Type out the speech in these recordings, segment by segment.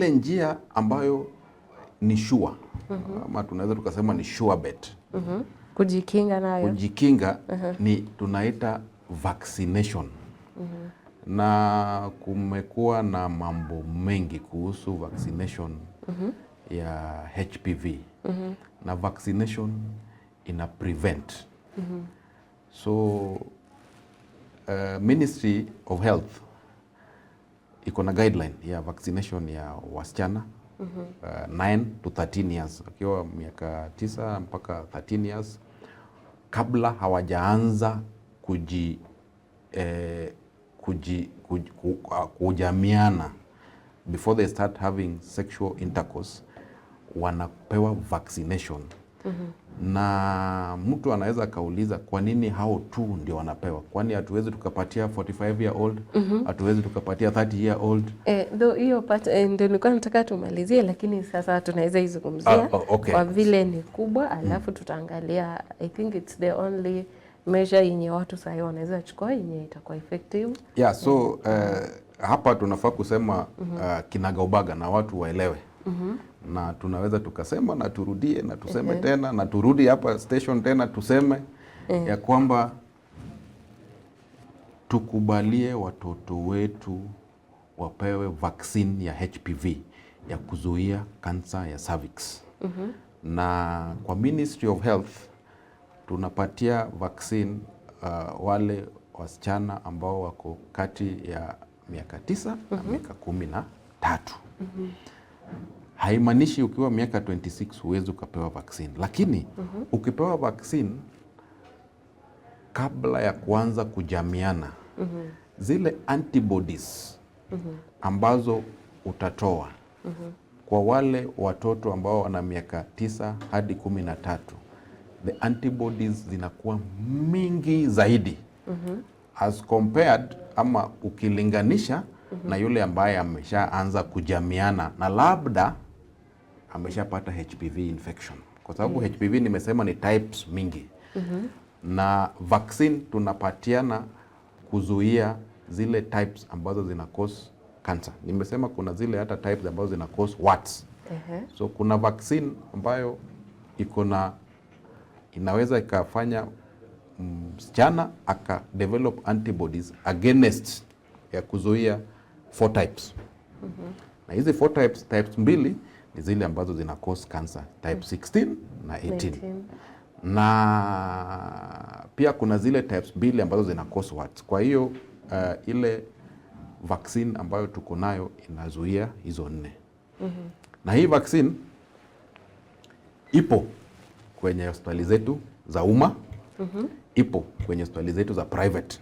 Ile njia ambayo ni sure, ama tunaweza tukasema ni sure bet Kujikinga nayo. Kujikinga ni tunaita vaccination. Na kumekuwa na mambo mengi kuhusu vaccination ya HPV, na vaccination ina prevent. So Ministry of Health iko na guideline ya vaccination ya wasichana 9 to 13 years, akiwa miaka 9 mpaka 13 years, kabla hawajaanza kuji, eh, kuji, kuj, ku, kujamiana, before they start having sexual intercourse, wanapewa vaccination. Na mtu anaweza akauliza, kwa nini hao tu ndio wanapewa? Kwani hatuwezi tukapatia 45 year old? Hatuwezi tukapatia 30 year old? Though hiyo part ndio nilikuwa nataka tumalizie, lakini sasa tunaweza izungumzia Ah, oh, okay. kwa vile ni kubwa, alafu tutaangalia. I think it's the only measure yenye watu sahii wanaweza chukua yenye itakuwa effective. Yeah, so hapa tunafaa kusema kinagaubaga na watu waelewe, na tunaweza tukasema na turudie na tuseme tena na turudi hapa station tena tuseme ya kwamba tukubalie watoto wetu wapewe vaccine ya HPV ya kuzuia kansa ya cervix. Na kwa Ministry of Health tunapatia vaccine wale wasichana ambao wako kati ya miaka 9 na miaka 13. Haimaanishi ukiwa miaka 26 huwezi ukapewa vaccine, lakini ukipewa vaccine kabla ya kuanza kujamiana, zile antibodies ambazo utatoa kwa wale watoto ambao wana miaka 9 hadi 13, the antibodies zinakuwa mingi zaidi as compared ama ukilinganisha na yule ambaye ameshaanza kujamiana na labda ameshapata HPV infection, kwa sababu HPV nimesema ni types mingi, na vaccine tunapatiana kuzuia zile types ambazo zina cause cancer. Nimesema kuna zile hata types ambazo zina cause warts. So kuna vaccine ambayo iko na inaweza ikafanya msichana aka develop antibodies against ya kuzuia four types. Na hizi four types, types mbili ni zile ambazo zina cause cancer, type 16 na 18. 18. Na pia kuna zile types mbili ambazo zina cause warts. Kwa hiyo ile vaccine ambayo tuko nayo inazuia hizo nne. Na hii vaccine ipo kwenye hospitali zetu za umma, ipo kwenye hospitali zetu za private.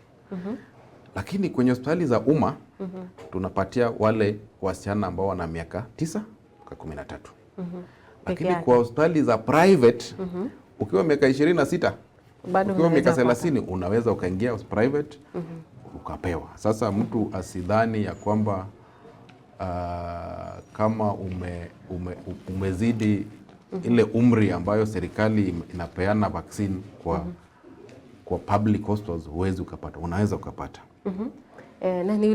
Lakini kwenye hospitali za umma tunapatia wale wasichana ambao wana miaka 9 mpaka 13. Lakini yake. Kwa hospitali za private, ukiwa miaka 26, Bado ukiwa miaka unaweza pata. 30, unaweza ukaingia private ukapewa. Sasa mtu asidhani ya kwamba kama umezidi ile umri ambayo serikali inapeana vaccine kwa public hospitals huwezi ukapata, unaweza ukapata. Na ni